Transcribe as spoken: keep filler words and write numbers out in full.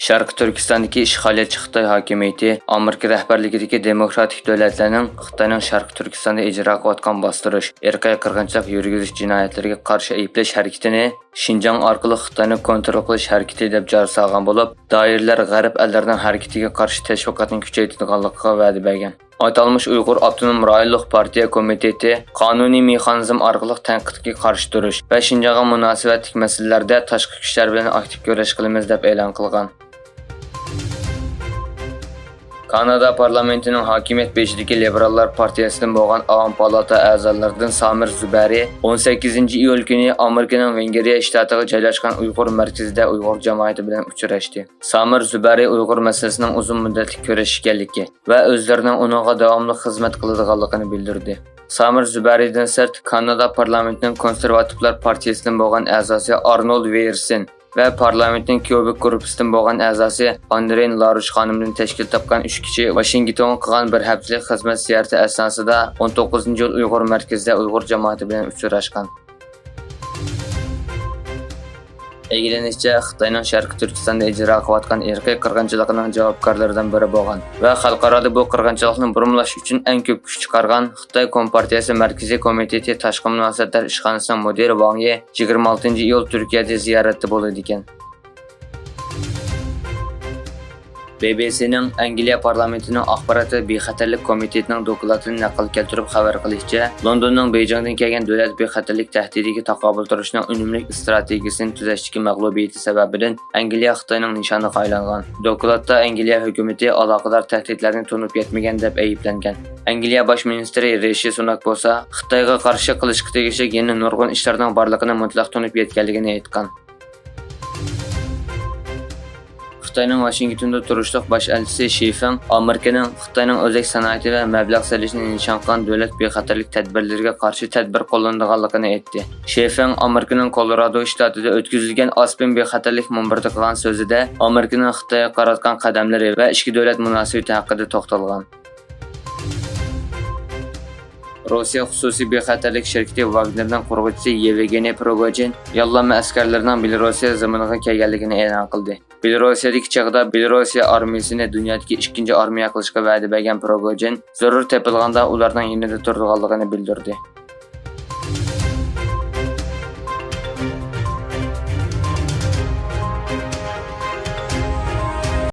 شەرقىي تۈركىستاندىكى ئىشغالىيەتچى خىتاي ھاكىمىيىتى ئامېرىكا رەھبەرلىكىدىكى دېموكراتىك دۆلەتلەرنىڭ خىتاينىڭ شەرقىي تۈركىستاندا ئىجرا قىلىۋاتقان باستۇرۇش، ئىرقىي قىرغىنچىلىق يۈرگۈزۈش جىنايەتلىرىگە قارشى ئەيىبلەش ھەرىكىتىنى شىنجاڭ ئارقىلىق خىتاينى كونترول قىلىش ھەرىكىتى دەپ جار سالغان بولۇپ، دائىرىلەر غەرب ئەللىرىنىڭ ھەرىكىتىگە قارشى تەشۋىقاتنى كۈچەيتىدىغانلىقىغا ۋەدە بەرگەن. ئاتالمىش ئۇيغۇر ئاپتونوم رايونلۇق پارتىيە كومىتېتى قانۇنىي مېخانىزم ئارقىلىق تەنقىدكە قارشى تۇرۇش ۋە شىنجاڭغا مۇناسىۋەتلىك مەسىلىلەردە تاشقى كۈچلەر بىلەن ئاكتىپ كۈرەش قىلىمىز دەپ ئېلان قىلغان. كانادا پارلامېنتىنىڭ ھاكىمىيەت بېشىدىكى لىبېراللار پارتىيەسىدىن بولغان ئاۋام پالاتا ئەزالىرىدىن سامىر زۇبەرى ئون سەككىزىنچى ئىيۇل كۈنى ئامېرىكىنىڭ ۋېنگرىيە شتاتىغا جايلاشقان ئۇيغۇر مەركىزىدە ئۇيغۇر جامائىتى بىلەن ئۇچراشتى. سامىر زۇبەرى ئۇيغۇر مەسىلىسىنىڭ ئۇزۇن مۇددەتلىك كۈرەش ئىكەنلىكى ۋە ئۆزلىرىنىڭ ئۇنىڭغا داۋاملىق خىزمەت قىلىدىغانلىقىنى بىلدۈردى. سامىر زۇبەرىدىن سىرت، كانادا پارلامېنتىنىڭ كونسېرۋاتىپلار پارتىيىسىدىن بولغان ئەزاسى ئارنولد ۋېيرسېن ۋە پارلامېنتنىڭ كيۇبېك گۇرۇپپىسىدىن بولغان ئەزاسى ئاندرېن لاروش خانىمدىن تەشكىل تاپقان ئۈچ كىشى ۋاشىنگتونغا قىلغان بىر ھەپتىلىك خىزمەت زىيارىتى ئەسناسىدا ئون توققۇزىنچى ئىيۇل ئۇيغۇر مەركىزىدە ئۇيغۇر جامائىتى بىلەن ئۇچراشقان. ئىگىلىنىشىچە، خىتاينىڭ شەرقىي تۈركىستاندا ئىجرا قىلىۋاتقان ئىرقىي قىرغىنچىلىقىنىڭ جاۋابكارلىرىدىن بىرى بولغان ۋە خەلقئارادا بۇ قىرغىنچىلىقنى بۇرمىلاش ئۈچۈن ئەڭ كۆپ كۈچ چىقارغان خىتاي كومپارتىيەسى مەركىزىي كومىتېتى تاشقى مۇناسىۋەتلەر ئىشخانىسىنىڭ مۇدىرى ۋاڭ يى يىگىرمە ئالتىنچى ئىيۇل تۈركىيەدە زىيارەتتە بولىدىكەن. بى بى سىنىڭ ئەنگلىيە پارلامېنتىنىڭ ئاخبارات ۋە بىخەتەرلىك كومىتېتىنىڭ دوكلاتىنى نەقىل كەلتۈرۈپ خەۋەر قىلىشىچە، لوندوننىڭ بېيجىڭدىن كەلگەن دۆلەت بىخەتەرلىك تەھدىتىگە تاقابىل تۇرۇشنىڭ ئۈنۈملۈك ئىستراتېگىيىسىنى تۈزەشتىكى مەغلۇبىيىتى سەۋەبىدىن ئەنگلىيە خىتاينىڭ نىشانىغا ئايلانغان. دوكلاتتا ئەنگلىيە ھۆكۈمىتى ئالاقىدار تەھدىتلەرنى تونۇپ يەتمىگەن دەپ ئەيىبلەنگەن. ئەنگلىيە باش مىنىستىرى رىشى سۇناك بولسا، خىتايغا قارشى قىلىشقا تېگىشلىك يەنە نۇرغۇن ئىشلارنىڭ بارلىقىنى مۇتلەق تونۇپ يەتكەنلىكىنى ئېيتقان. خىتاينىڭ ۋاشىنگتوندا تۇرۇشلۇق باش ئەلچىسى شى فېڭ ئامېرىكىنىڭ خىتاينىڭ ئۆزەك سانائىتى ۋە مەبلەغ سېلىشنى نىشان قىلغان دۆلەت بىخەتەرلىك تەدبىرلىرىگە قارشى تەدبىر قوللىنىدىغانلىقىنى ئېيتتى. شى فېڭ ئامېرىكىنىڭ كولورادو شتاتىدا ئۆتكۈزۈلگەن ئاسپېن بىخەتەرلىك مۇنبىرىدا قىلغان سۆزىدە ئامېرىكىنىڭ خىتايغا قاراتقان قەدەملىرى ۋە ئىچكى دۆلەت مۇناسىۋىتى ھەققىدە توختالغان. روسىيە خۇسۇسىي بىخەتەرلىك شىركىتى ۋاگنېرنىڭ قۇرغۇچىسى يېۋگېنىي پروگوجىن ياللانما ئەسكەرلىرىنىڭ بېلوروسىيە زېمىنىغا كەلگەنلىكىنى ئېلان قىلدى. بېلوروسىيەدىكى چېغىدا بېلوروسىيە ئارمىيىسىنى دۇنيادىكى ئىككىنچى ئارمىيە قىلىشقا ۋەدە بەرگەن پروگوجىن زۆرۈر تېپىلغاندا ئۇلارنىڭ يېنىدا تۇرىدىغانلىقىنى بىلدۈردى.